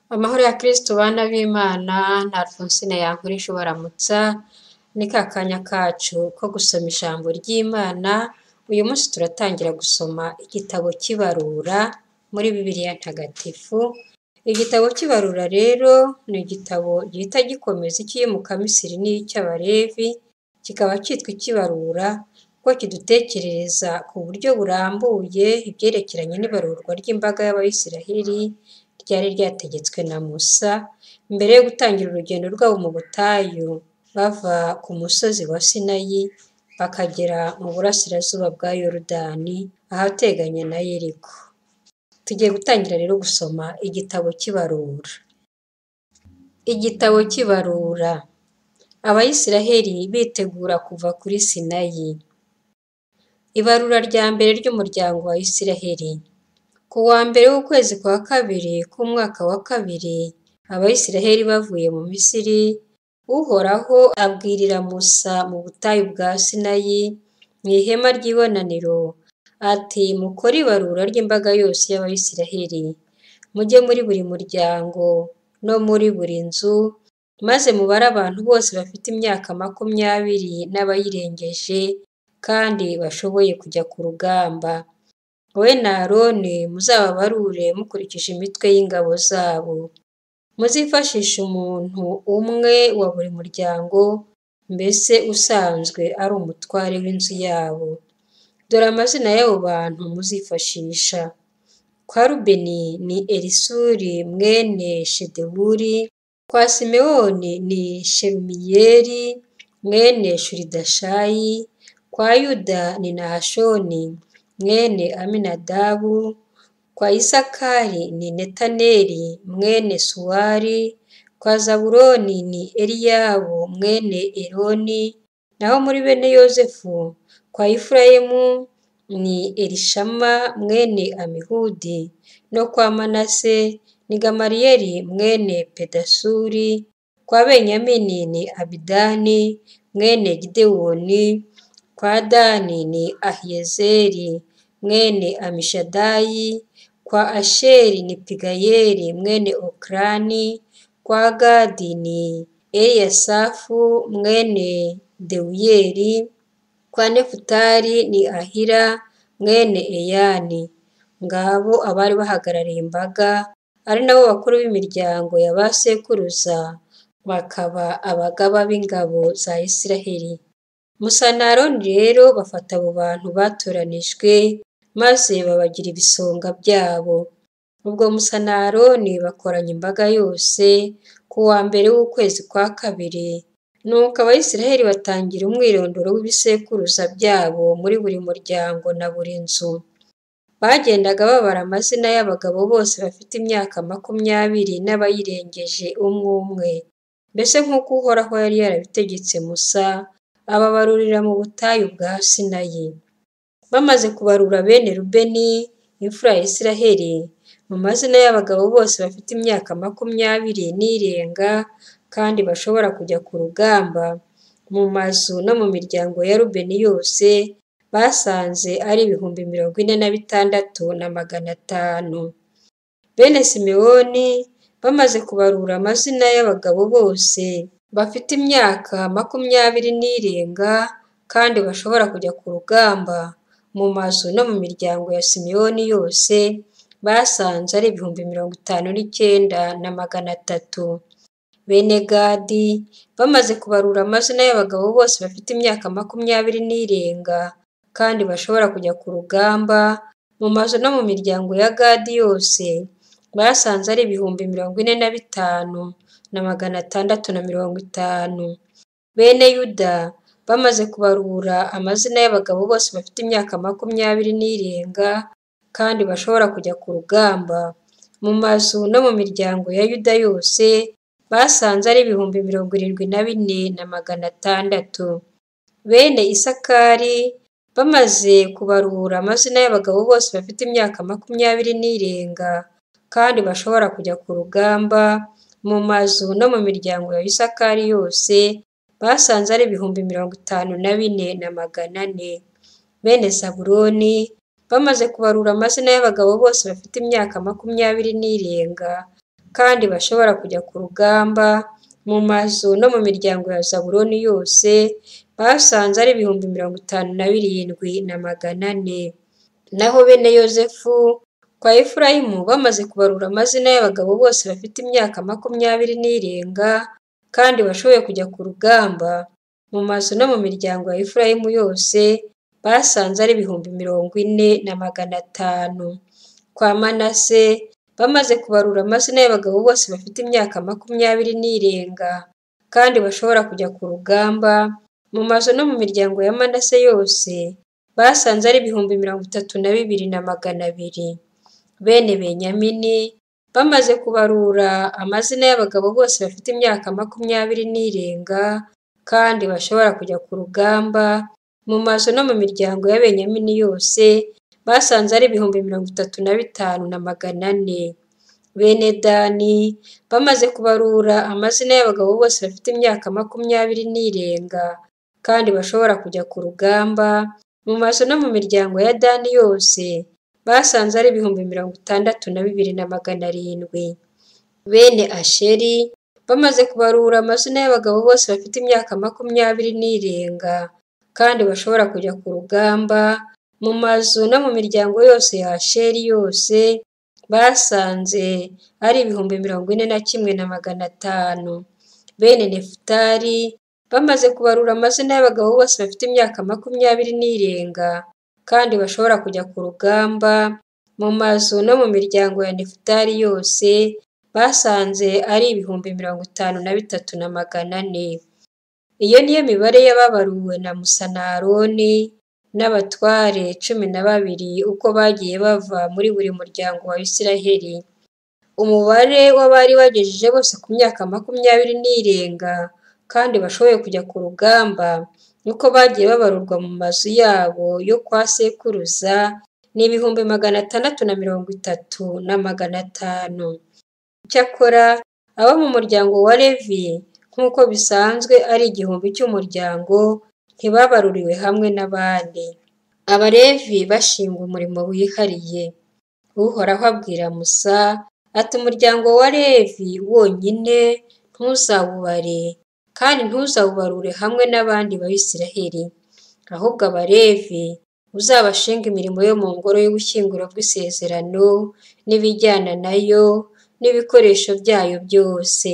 Amahoro ya Kristo bana b'Imana na Alphonsine Yankurije ubaramutsa, ni ka kanya kacu ko gusoma ijambo ry'Imana, uyu munsi turatangira gusoma igitabo cy'ibarura muri Bibiliya Ntagatifu. Igitabo cy'ibarura rero ni igitabo gihita gikomeza icy'Iyimukamisiri n'icy'Abalevi, kikaba cyitwa icy'ibarura kuko kidutekerereza ku buryo burambuye ibyerekeranye n'ibarurwa ry'imbaga y'Abayisiraheli ryari ryategetswe na Musa mbere yo gutangira urugendo rwabo mu butayu bava ku musozi wa Sinayi bakagera mu burasirazuba bwa Yorodani ahateganye na Yeriko. Tugiye gutangira rero gusoma igitabo cy'ibarura. Igitabo cy'ibarura. Abayisiraheli bitegura kuva kuri Sinayi. Ibarura rya mbere ry'umuryango wa Isiraheli. Ku wa mbere w'ukwezi kwa kabiri k'umwaka wa kabiri, Abayisiraheli bavuye mu Misiri, Uhoraho abwirira Musa mu butayu bwa Sinayi, mu ihema ry'ibonaniro, ati mukore ibarura ry'imbaga yose y'Abayisiraheli, mujye muri buri muryango no muri buri nzu, maze mubare abantu bose bafite imyaka 20 n'abayirengeje kandi bashoboye kujya ku rugamba. Wowe na Aroni muzababarure mukurikije imitwe y'ingabo zabo. Muzifashishe umuntu umwe wa buri muryango, mbese usanzwe ari umutware w'inzu yabo. Dore amazina y'abo bantu muzifashisha: kwa Rubeni ni Elisuri mwene Shedewuri, kwa Simewoni ni Shelumiyeli mwene Shuridashayi, kwa Yuda ni Nahashoni mwene Aminadabu, kwa Isakari ni Netaneli mwene Suwari, kwa Zabuloni ni Eliyabu mwene Eloni, naho muri bene Yozefu kwa Efurayimu ni Elishama mwene Amihudi, no kwa Manase ni Gamaliyeli mwene Pedasuri, kwa Benyamini ni Abidani mwene Gidewoni, kwa Dani ni Ahiyezeri mwene Amishadayi, kwa Asheri ni Pigayeli mwene Okrani, kwa Gadi ni Eliyasafu mwene Dewuyeli, kwa Nefutali ni Ahira mwene Eyani. Ngabo abari bahagarariye imbaga, ari nabo bakuru b'imiryango ya ba sekuruza, bakaba abagaba b'ingabo za Isiraheli. Musa na Aroni rero bafata abo bantu batoranijwe maze babagira ibisonga byabo. Ubwo Musa na Aroni bakoranya imbaga yose ku wa mbere w'ukwezi kwa kabiri, nuko Abayisiraheli batangira umwirondoro w'ibisekuruza byabo muri buri muryango na buri nzu. Bagendaga babara amazina y'abagabo bose bafite imyaka 20 n'abayirengeje umwe umwe, mbese nk'uko Uhoraho yari yarabitegetse Musa, ababarurira mu butayu bwa Sinayi. Bamaze kubarura bene Rubeni, imfura ya Isiraheli, mu mazina y'abagabo bose bafite imyaka 20 n'irenga kandi bashobora kujya ku rugamba, mu mazu no mu miryango ya Rubeni yose, basanze ari 46,500. Bene Simewoni bamaze kubarura amazina y'abagabo bose bafite imyaka 20 n'irenga kandi bashobora kujya ku rugamba, mu mazu no mu miryango ya Simewoni yose, basanze ari 59,300. Bene Gadi bamaze kubarura amazina y'abagabo bose bafite imyaka 20 n'irenga kandi bashobora kujya ku rugamba, mu mazu no mu miryango ya Gadi yose, basanze ari 45,650. Bene Yuda bamaze kubarura amazina y'abagabo bose bafite imyaka 20 n'irenga kandi bashobora kujya ku rugamba, mu mazu no mu miryango ya Yuda yose, basanze ari 74,600. Bene Isakari bamaze kubarura amazina y'abagabo bose bafite imyaka 20 n'irenga kandi bashobora kujya ku rugamba, mu mazu no mu miryango ya Isakari yose, basanze ari 54,400. Bene Zabuloni bamaze kubarura amazina y'abagabo bose bafite imyaka 20 n'irenga kandi bashobora kujya ku rugamba, mu mazu no mu miryango ya Zabuloni yose, basanze ari 57,400. Naho bene Yozefu kwa Efurayimu bamaze kubarura amazina y'abagabo bose bafite imyaka 20 n'irenga kandi bashoboye kujya ku rugamba, mu mazu no mu miryango ya Efurayimu yose, basanze ari 40,500. Kwa Manase bamaze kubarura amazina y'abagabo bose bafite imyaka 20 n'irenga kandi bashobora kujya ku rugamba, mu mazu no mu miryango ya Manase yose, basanze ari 32,200. Bene Benyamini bamaze kubarura amazina y'abagabo bose bafite imyaka 20 n'irenga kandi bashobora kujya ku rugamba, mu mazu no mu miryango ya Benyamini yose, basanze ari 35,400. Bene Dani bamaze kubarura amazina y'abagabo bose bafite imyaka 20 n'irenga kandi bashobora kujya ku rugamba, mu mazu no mu miryango ya Dani yose, basanze ari 62,700. Bene Asheri bamaze kubarura amazina y'abagabo bose bafite imyaka 20 n'irenga kandi bashobora kujya ku rugamba, mu mazu no mu miryango yose ya Asheri yose, basanze ari 41,500. Bene Nefutali bamaze kubarura amazina y'abagabo bose bafite imyaka 20 n'irenga kandi bashobora kujya ku rugamba, mu mazu no mu miryango ya Nefutali yose, basanze ari 53,400. Iyo niyo mibare y'ababaruwe na Musa na Aroni n'abatware 12 uko bagiye bava muri buri muryango wa Isiraheli. Umubare w'abari bagejeje bose ku myaka 20 n'irenga kandi bashoboye kujya ku rugamba, uko bagiye babarurwa mu mazu yabo yo kwa sekuruza, ni 633,500. Icyakora abo mu muryango wa Levi, nk'uko bisanzwe ari 1000 cy'umuryango, ntibabaruriwe hamwe n'abandi. Abalevi bashingwa umurimo wihariye. Uhoraho abwira Musa ati umuryango wa Levi wonyine ntuzawubare, kandi ntuzawubarure hamwe n'abandi Bayisraheli. Ahubwo Abalevi uzabashinge imirimo yo mu ngoro y'ubushyinguro bw'isezerano n'ibijyana nayo n'ibikoresho byayo byose.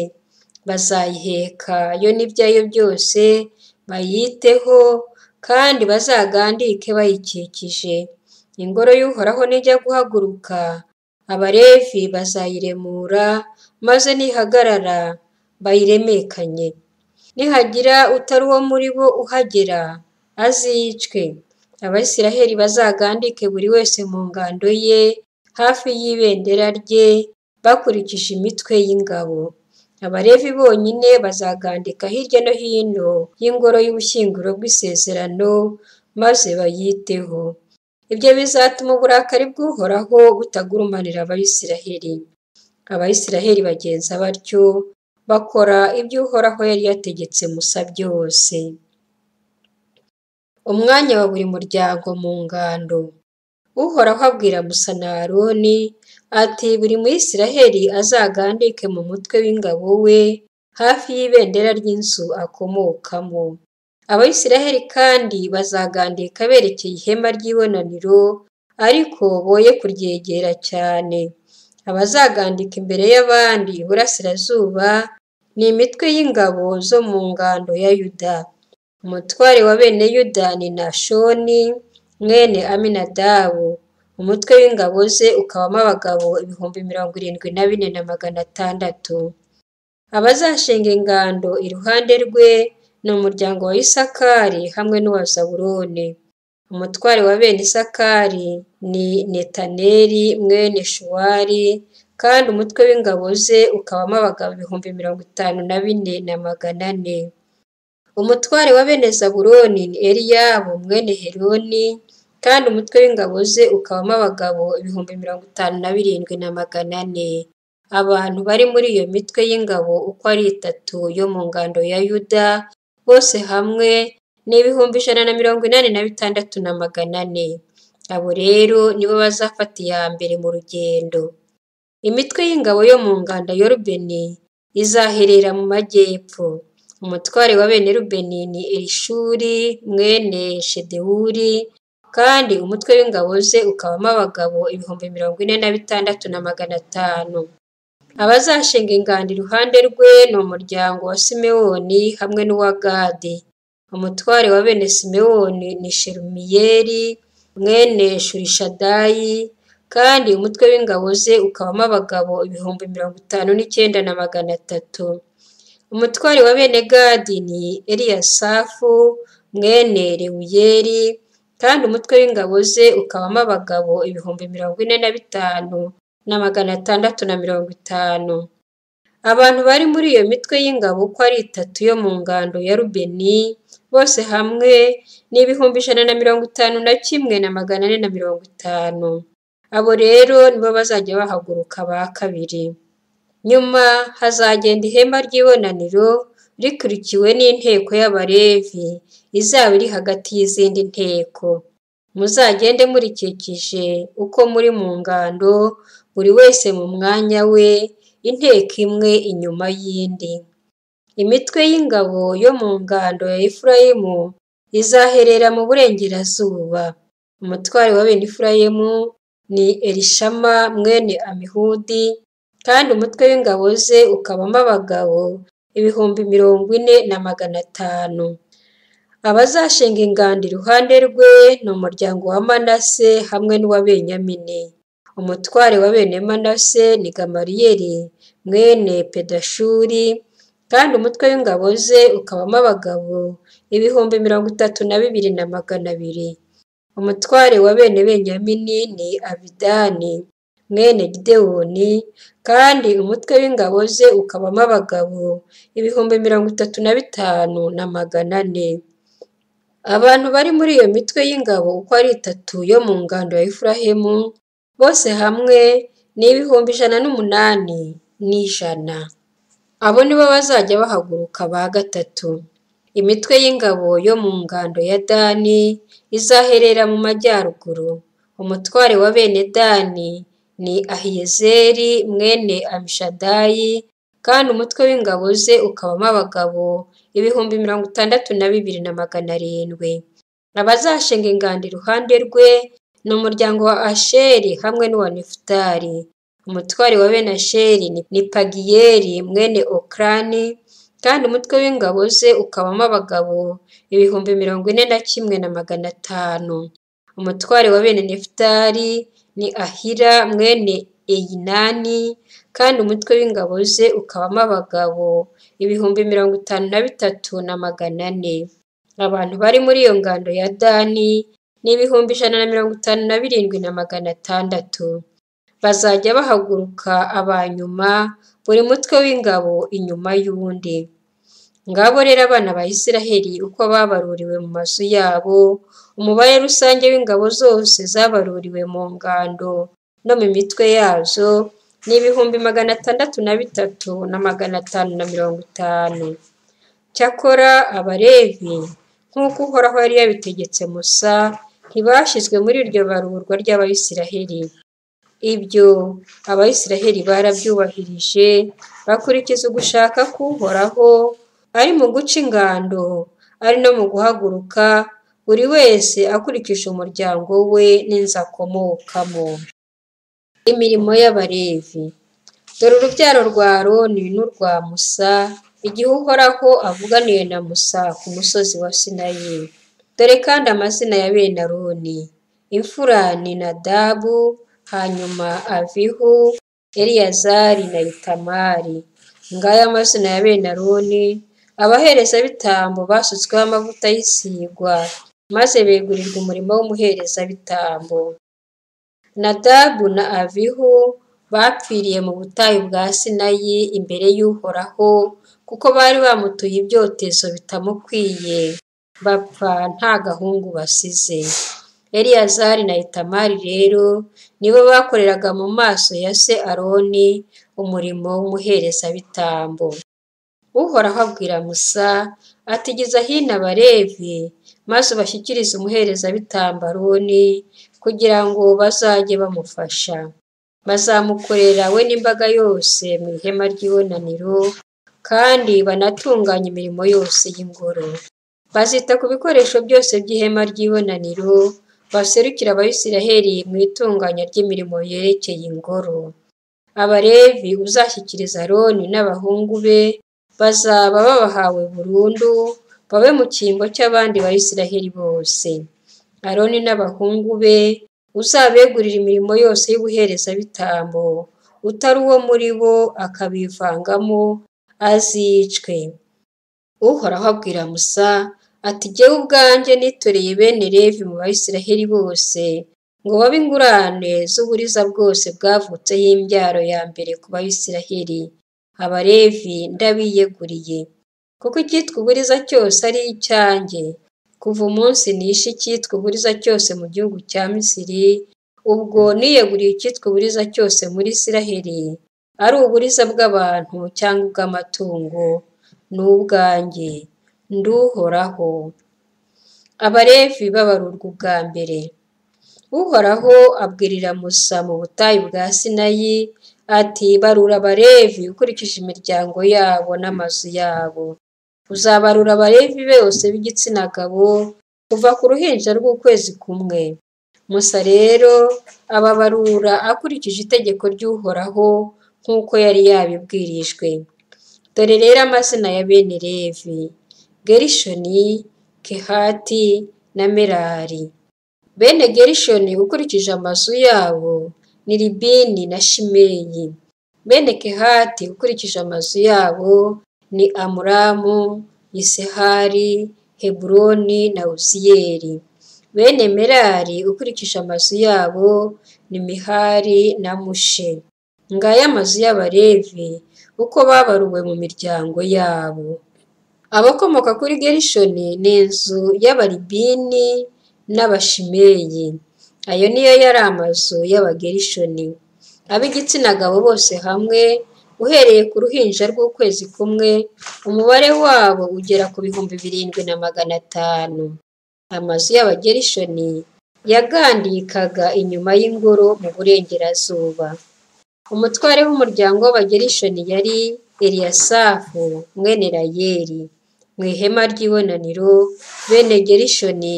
Bazayiheka yo n'ibyayo byose, bayiteho kandi bazagandike bayikikije. Ingoro y'Uhoraho nijya guhaguruka, Abalevi bazayiremura, maze nihagarara bayiremekanye. Nihagira utari uwo muri bo uhagera, azicwe. Abayisraheli bazagandike buri wese mu ngando ye, hafi y'ibendera rye, bakurikije imitwe y'ingabo. Abalevi bonyine bazagandika hirya no hino y'ingoro y'ubushyinguro bw'isezerano, maze bayiteho. Ibyo bizatuma uburakari bw'Uhoraho butagurumanira Abayisraheli. Abayisraheli bagenza batyo, bakora ibyo Uhoraho yari yategetse Musa byose. Umwanya wa buri muryango mu ngando. Uhoraho abwira Musa na Aroni ati buri Muyisraheli azagandike mu mutwe w'ingabo we, hafi y'ibendera ry'inzu akomokamo. Abayisraheli kandi bazagandika berekeye ihema ry'ibonaniro, ariko boye kuryegera cyane. Abazagandika imbere y'abandi iburasirazuba ni imitwe y'ingabo zo mu ngando ya Yuda. Umutware wa bene Yuda ni Nashoni mwene Aminadabu. Umutwe w'ingabo ze ukabamo abagabo 74,600. Abazashinga ingando iruhande rwe ni umuryango wa Isakari hamwe n'uwa Zabuloni. Umutware wa bene Isakari ni Netaneli mwene Shuwari, kandi umutwe w'ingabo ze ukabamo abagabo 54,400. Umutware wa bene Zabuloni ni Eliyabu mwene Heloni, kandi umutwe w'ingabo ze ukabamo abagabo 57,400. Abantu bari muri iyo mitwe y'ingabo uko ari itatu yo mu ngando ya Yuda, bose hamwe ni 186,400. Abo rero nibo bazafata iya mbere mu rugendo. Imitwe y'ingabo yo mu ngando ya Rubeni izaherera mu majyepfo. Umutware wa bene Rubeni ni Elishuri mwene Shedewuri, kandi umutwe w'ingabo ze ukabamo abagabo 46,500. Abazashinga ingando iruhande rwe ni umuryango wa Simewoni hamwe n'uwa Gadi. Umutware wa bene Simewoni ni Shelumiyeli mwene Shurishadayi, kandi umutwe w'ingabo ze ukabamo abagabo 59,300. Umutware wa bene Gadi ni Eliyasafu mwene Rewuyeli, kandi umutwe w'ingabo ze ukabamo abagabo 45,650. Abantu bari muri iyo mitwe y'ingabo uko ari itatu yo mu ngando ya Rubeni, bose hamwe ni 151,450. Abo rero nibo bazajya bahaguruka ba kabiri. Nyuma hazagenda ihema ry'ibonaniro rikurikiwe n'inteko y'Abalevi izaba iri hagati y'izindi nteko. Muzagende murikikije uko muri mu ngando, buri wese mu mwanya we, inteko imwe inyuma y'indi. Imitwe y'ingabo yo mu ngando ya Efurayimu izaherera mu burengerazuba. Umutware wa bene Efurayimu ni Elishama mwene Amihudi, kandi umutwe w'ingabo ze ukabamo abagabo 40,500. Abazashinga ingando iruhande rwe ni umuryango wa Manase hamwe n'uwa Benyamini. Umutware wa bene Manase ni Gamaliyeli mwene Pedashuri, kandi umutwe w'ingabo ze ukabamo abagabo 32,200. Umutware wa bene Benyamini ni Abidani mwene Gidewoni, kandi umutwe w'ingabo ze ukabamo abagabo 35,400. Abantu bari muri iyo mitwe y'ingabo uko ari itatu yo mu ngando ya Efurayimu, bose hamwe ni 108,100. Abo nibo bazajya bahaguruka ba gatatu. Imitwe y'ingabo yo mu ngando ya Dani izaherera mu majyaruguru. Umutware wa bene Dani ni Ahiyezeri mwene Amishadayi, kandi umutwe w'ingabo ze ukabamo abagabo 62,700. Abazashinga ingando iruhande rwe ni umuryango wa Asheri hamwe n'uwa Nefutali. Umutware wa bene Asheri ni Pagiyeli mwene Okrani, kandi umutwe w'ingabo ze ukabamo abagabo 41,500. Umutware wa bene Nefutali ni Ahira mwene Eyinani, kandi umutwe w'ingabo ze ukabamo abagabo 53,400. Abantu bari muri iyo ngando ya Dani ni 157,600. Bazajya bahaguruka aba nyuma, buri mutwe w'ingabo inyuma y'undi. Ngabo rero abana ba Isiraheli uko babaruriwe mu mazu yabo, umubare rusange w'ingabo zose zabaruriwe mu ngando no mu mitwe yazo ni 603,550. Cyakora Abalevi, nk'uko Uhoraho yari yabitegetse Musa, ntibashyizwe muri iryo barurwa ry'Abayisiraheli. Ibyo Abayisiraheli barabyubahirije, bakurikiza ugushaka k'Uhoraho, ari mu guca ingando, ari no mu guhaguruka, buri wese akurikije umuryango we n'inzu akomokamo. Imirimo y'Abalevi. Dore urubyaro rwa Aroni n'urwa Musa, igihe Uhoraho avuganiye na Musa ku musozi wa Sinayi. Dore kandi amazina ya bene Aroni: imfura ni Nadabu, hanyuma Avihu, Eleyazari na Itamari. Ngaya amazina ya bene Aroni, abaherezabitambo basutsweho amavuta y'isigwa, maze begurirwa umurimo w'umuherezabitambo. Nadabu na Avihu bapfiriye mu butayu bwa Sinayi imbere y'Uhoraho, kuko bari bamutuye ibyotezo bitamukwiye, bapfa nta gahungu basize. Eleyazari na Itamari rero nibo bakoreraga mu maso ya se Aroni umurimo w'umuherezabitambo. Uhoraho abwira Musa ati “Geza hino Abalevi maze ubashyikirize umuherezabitambo Aroni kugira ngo bazajye bamufasha. Bazamukorera we n'imbaga yose mu ihema ry'ibonaniro, kandi banatunganye imirimo yose y'Ingoro. Bazita ku bikoresho byose by'ihema ry'ibonaniro, baserukire Abayisraheli mu itunganya ry'imirimo yerekeye Ingoro. Abalevi uzashyikiriza Aroni n'abahungu be bazaba babahawe burundu, babe mu cyimbo cy'abandi Bayisraheli bose. Aroni n'abahungu be uzabegurire imirimo yose y'ubuherezabitambo, utari uwo muri bo akabivangamo azicwe. Uhoraho abwira Musa ati “Jyewe ubwanjye nitoreye bene Levi mu Bayisraheli bose ngo babe ingurane z'uburiza bwose bwavutseho imbyaro ya mbere ku Bayisraheli. Abalevi ndabiyeguriye, kuko icyitwa uburiza cyose ari icyanjye. Kuva umunsi nishe icyitwa uburiza cyose mu gihugu cya Misiri, ubwo niyeguriye icyitwa uburiza cyose muri Israheli, ari uburiza bw'abantu cyangwa ubw'amatungo, ni ubwanjye, ndi Uhoraho.” Abalevi babarurwa ubwa mbere. Uhoraho abwirira Musa mu butayu bwa Sinayi ati “Barura Abalevi ukurikije imiryango yabo n'amazu yabo. Uzabarura Abalevi bose b'igitsina gabo kuva ku ruhinja rw'ukwezi kumwe.” Musa rero ababarura akurikije itegeko ry'Uhoraho nk'uko yari yabibwirijwe. Dore rero amazina ya bene Levi: Gerishoni, Kehati na Merari. Bene Gerishoni ukurikije amazu yabo ni Libini na Shimeyi. Bene Kehati ukurikije amazu yabo ni Amuramu, Yisehari, Heburoni na Uziyeli. Bene Merari ukurikije amazu yabo ni Mihali na Mushe. Ngaya amazu y'Abalevi uko babaruwe mu miryango yabo. Abakomoka kuri Gerishoni ni inzu y'Abalibini n'Abashimeyi. Ayo niyo yari amazu y'Abagerishoni. Ab'igitsina gabo bose hamwe, uhereye ku ruhinja rw'ukwezi kumwe, umubare wabo ugera ku 7500. Amazu y'Abagerishoni yagandikaga inyuma y'Ingoro mu burengerazuba. Umutware w'umuryango w'Abagerishoni yari Eliyasafu mwene Layeli. Mu ihema ry'ibonaniro, bene Gerishoni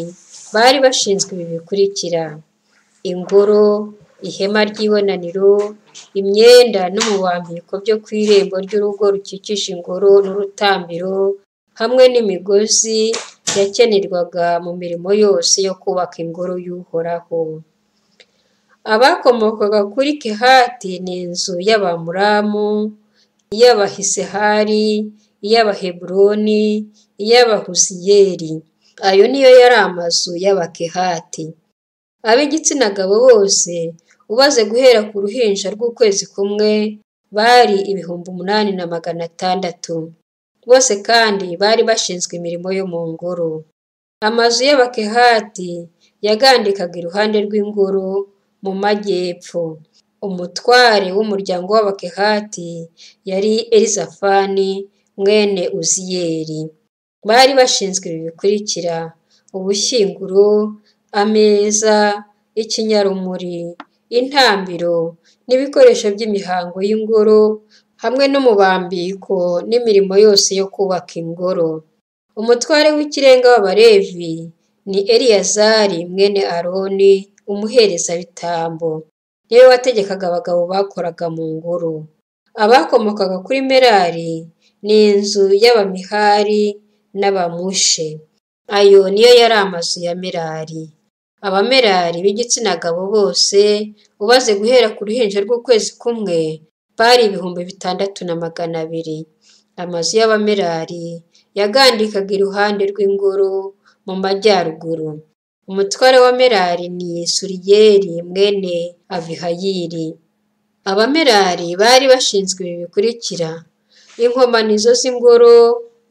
bari bashinzwe ibi bikurikira: Ingoro, ihema ry'ibonaniro, imyenda n'umubambiko byo ku irembo ry'urugo rukikije Ingoro n'urutambiro, hamwe n'imigozi yakenerwaga mu mirimo yose yo kubaka Ingoro y'Uhoraho. Abakomokaga kuri Kehati ni inzu y'Abamuramu, iy'Abahisehari, iy'Abaheburoni, iy'Abahuziyeli. Ayo niyo yari amazu y'Abakehati. Ab'igitsina gabo bose ubaze guhera ku ruhinja rw'ukwezi kumwe bari 8600. Bose kandi bari bashinzwe imirimo yo mu ngoro. Amazu y'Abakehati yagandikaga iruhande rw'Ingoro mu majyepfo. Umutware w'umuryango w'Abakehati yari Elizafani mwene Uziyeli. Bari bashinzwe ibi bikurikira: ubushyinguro, ameza, ikinyarumuri, intambiro n'ibikoresho by'imihango y'Ingoro, hamwe n'umubambiko n'imirimo yose yo kubaka Ingoro. Umutware w'ikirenga w'Abalevi ni Eleyazari mwene Aroni umuherezabitambo. Niwe wategekaga abagabo bakoraga mu ngoro. Abakomokaga kuri Merari ni inzu y'Abamihali n'Abamushe. Ayo niyo yari amazu ya Merari. Abamerari b'igitsina gabo bose ubaze guhera ku ruhinja rw'ukwezi kumwe bari 6200. Amazu y'Abamerari yagandikaga iruhande rw'Ingoro mu majyaruguru. Umutware wa Merari ni Suriyeli mwene Abihayili. Abamerari bari bashinzwe ibi bikurikira: inkomanizo z'Ingoro,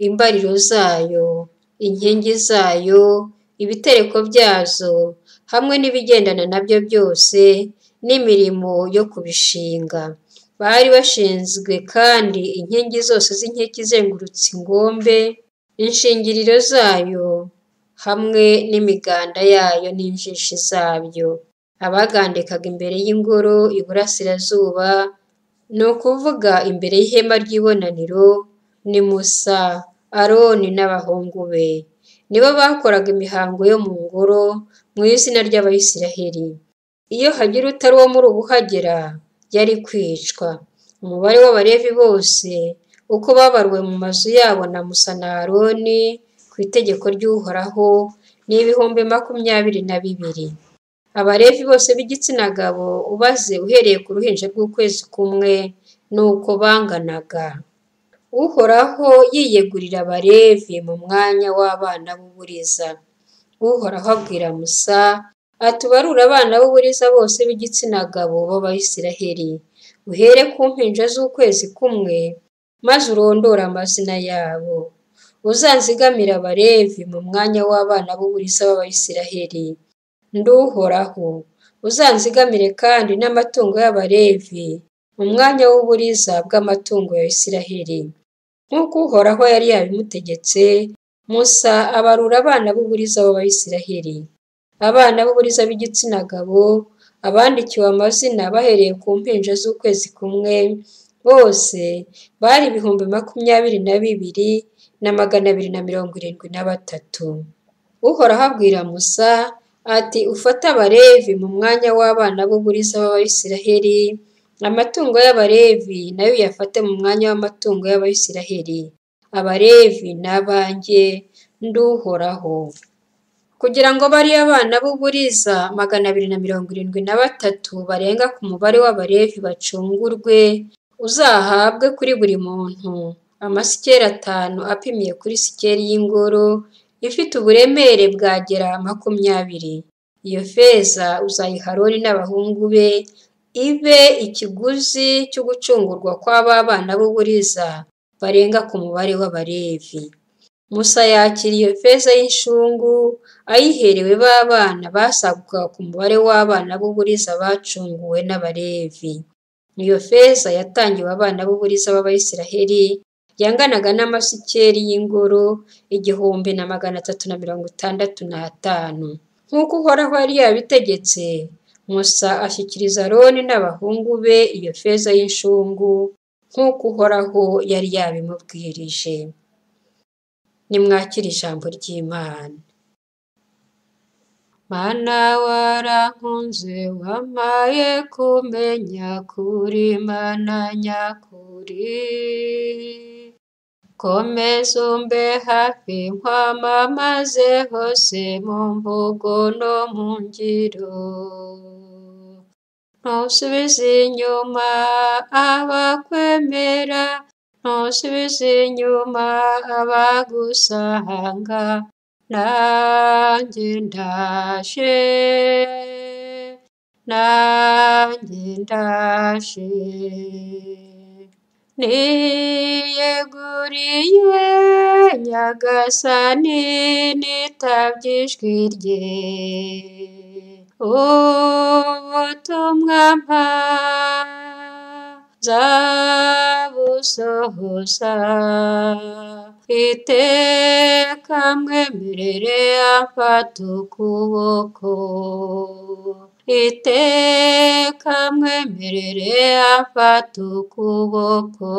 imbariro zayo, inkingi zayo, ibitereko byazo, hamwe n'ibigendana nabyo byose, n'imirimo yo kubishinga. Bari bashinzwe kandi inkingi zose z'inkike izengurutse ingombe, inshingiriro zayo, hamwe n'imiganda yayo n'injishi zabyo. Abagandikaga imbere y'Ingoro iburasirazuba, ni ukuvuga imbere y'ihema ry'ibonaniro, ni Musa, Aroni n'abahungu be. Ni bo bakoraga imihango yo mu Ngoro mu izina ry'Abayisraheli. Iyo hagira utari uwo muri ubu uhagera, yari kwicwa. Umubare w'Abalevi bose uko babaruwe mu mazu yabo na Musa na Aroni ku itegeko ry'Uhoraho ni 22,000. Abalevi bose b'igitsina gabo ubaze uhereye ku ruhinja rw'ukwezi kumwe ni uko banganaga. Uhoraho yiyegurira Abalevi mu mwanya w'abana b'uburiza. Uhoraho abwira Musa ati ubarure abana b'uburiza bose b'igitsina gabo b'Abayisraheli, uhere ku mpinja z'ukwezi kumwe, maze urondore amazina yabo. Uzanzigamire Abalevi mu mwanya w'abana b'uburiza b'Abayisraheli. Ndi Uhoraho. Uzanzigamire kandi n'amatungo y'Abalevi mu mwanya w'uburiza bw'amatungo ya Israheli. Nk'uko Uhoraho yari yabimutegetse, Musa abarura abana b'uburiza b'Abayisraheli. Abana b'uburiza b'igitsina gabo, abandikiwe amazina bahereye ku mpinja z'ukwezi kumwe, bose bari 22,273. Uhoraho abwira Musa ati ufate Abalevi mu mwanya w'abana b'uburiza b'Abayisraheli, amatungo y'Abalevi nayo uyafate mu mwanya w'amatungo y'Abayisraheli. Abalevi ni abanjye, ndi Uhoraho. Kugira ngo bariya bana b'uburiza 273 barenga ku mubare w'Abalevi bacungurwe, uzahabwe kuri buri muntu amasikeli 5 apimiye kuri sikeli y'Ingoro ifite uburemere bwa gera 20. Iyo feza uzayiha Aroni n'abahungu be, ibe ikiguzi cyo gucungurwa kw'aba bana b'uburiza barenga ku mubare w'Abalevi. Musa yakira iyo feza y'inshungu ayiherewe ba bana basagukaga ku mubare w'abana b'uburiza bacunguwe n'Abalevi. Iyo feza yatangiwe abana b'uburiza b'Abayisraheli yanganaga n'amasikeli y'Ingoro 1,365. Nk'uko Uhoraho yari yabitegetse, Musa ashyikiriza Aroni n'abahungu be iyo feza y'inshungu nk'uko Uhoraho yari yabimubwirije. Nimwakire ijambo ry'Imana. Mana warankunze wampaye kumenya kuri Mana nyakuri, komeza umbe hafi nkwamamaze hose mu mvugo no mu ngiro. Ntusubize inyuma abakwemera, ntusubize inyuma abagusanga, nanjye ndaje, nanjye ndaje. Niyeguriye Nyagasani nitabye ijwi rye, ubutumwa mpa nzabusohoza, iteka mwemerere amfate ukuboko, iteka mwemerere amfate ukuboko.